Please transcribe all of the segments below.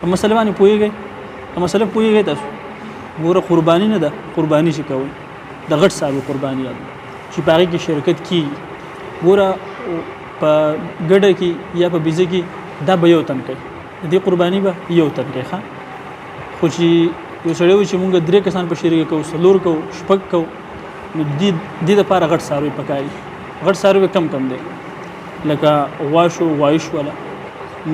په مسله باندې پوهیږئ؟ په مسله پوهیږئ تاسو؟ ګوره قرباني نه ده، قرباني چې کوئ د غټ څاروي قرباني یاد چې په هغې کې شرکت کیږي. ګوره په ګډه کې یا په بیزه کې دا به یو تن کوي، د دې قرباني به یو تن کوي. ښه، خو چې یو سړی وي چې مونږ درې کسان په شریکه کوو، څلور کوو، شپږ کوو، نو دې دپاره غټ څاروي پکار دي. غټ څاروي کم کم دی، لکه غوا شو، غوایي شوله،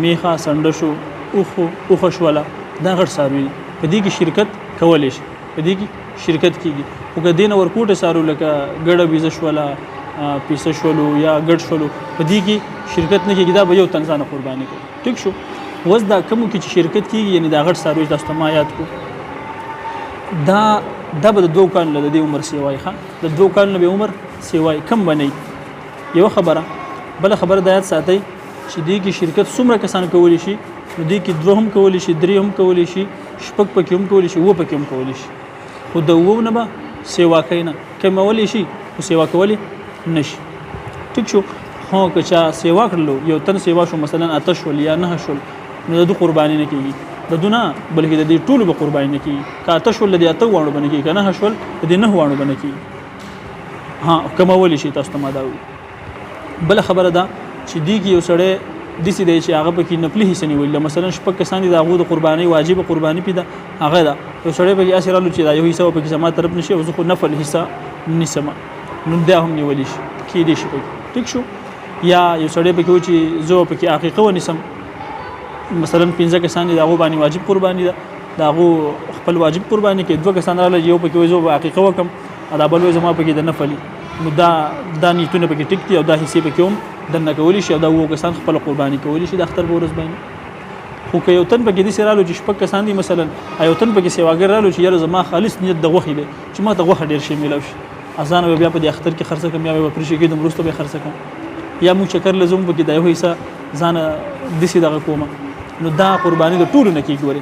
میخه سنډه شو، اوښه شوله، دا غټ څاروي دي. په دې کې شرکت کولی شي، په دې کې شرکت کېږي. خو که دې نه ورکوټه څارو لکه ګډه بیزه شوله، پیسه شولو یا ګډ شولو، په دې کې شرکت نه کېږي، دا به یو تن ځانه قرباني کوي. ټیک شو؟ اوس دا کومو کې چې شرکت کېږي، یعنې دا غټ څاروي چې تاسو ته ما یاد کړو، دا به د دوو کالو نه د دې عمر سیوای، ښه د دوو کالو نه به عمر سیوای کم به نه وي. یوه خبره. بله خبره دا یاد ساتئ چې دې کې شرکت څومره کسان کولی شي، نو دې کې دوه هم کولی شي، درې هم کولی شي، شپږ پکې هم کولی شي، اووه پکې هم کولی شي. خو د اوو نه به سیوا کوي نه، کمولی شي خو سیوا کولی نه شي. ټیک شو؟ هو، که چا سیوا کړلو، یو تن سیوا شو، مثلا اته شول یا نهه شول، نو د ده قرباني نه کېږي، د ده نه بلکې د دې ټولو به قرباني نه کېږي. که اته شول د دې اته واڼو به نه کېږي، که نهه شول د دې نهه واڼو به نه کېږي. ها، کمولی شي. تاسو ته ما دا وویل. بله خبره ده چې دې کې یو سړی داسې دی چې هغه پکې نفلي حصه نیولې ده، مثلا شپږ کسان دي، د هغو د قربانۍ واجبه قرباني پې ده، هغه ده. یو سړی پکې هسې رالو چې دا یو حصه به پکې زما طرف نه شي او زه خو نفل حصه نیسم، نو دا هم نیولی شي، کېدی شي پکې. ټیک شو؟ یا یو سړی پکې و چې زه به پکې عقیقه ونیسم، مثلا پنځه کسان دي، د هغو باندې واجب قرباني ده، د هغو خپل واجب قرباني کوي. دوه کسان راغله، یو پکې وایي زه به عقیقه وکړم او دا بل وایي زما پکې د نفل، نو دا نیتونه پکې ټیک دي او دا حصې پکې هم دننه کولی شي او دا اوو کسان خپله قرباني کولی شي د اختر په ورځ باندې. خو که یو تن پکې داسې رالو چې شپږ کسان دي مثلا، یو تن پکې سیواګر رالو چې یاره زما خالص نیت د غوښې دی چې ما ته غوښه ډېر شی میلاو شي، ازانه به بیا په دې اختر کې خرڅه کړم یا به پرې کېدم وروسته به یې خرڅه کړم، یا موږ چکر له ځم پکې دا یو حصه ځانه داسې دغه کومه، نو دا قرباني د ټولو نه کېږي. ورې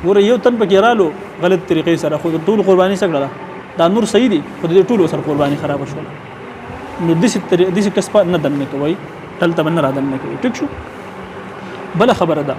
ګوره یو تن پکې رالو غلط طریقې سره، خو د ټولو قرباني څه کړله، دا نور صحیح دي خو د دې ټولو سره قرباني خرابه شوله. نو داسې کس په نه دننه کوئ، ټل ته به نه را دننه کوئ. ټیک شو؟ بله خبره ده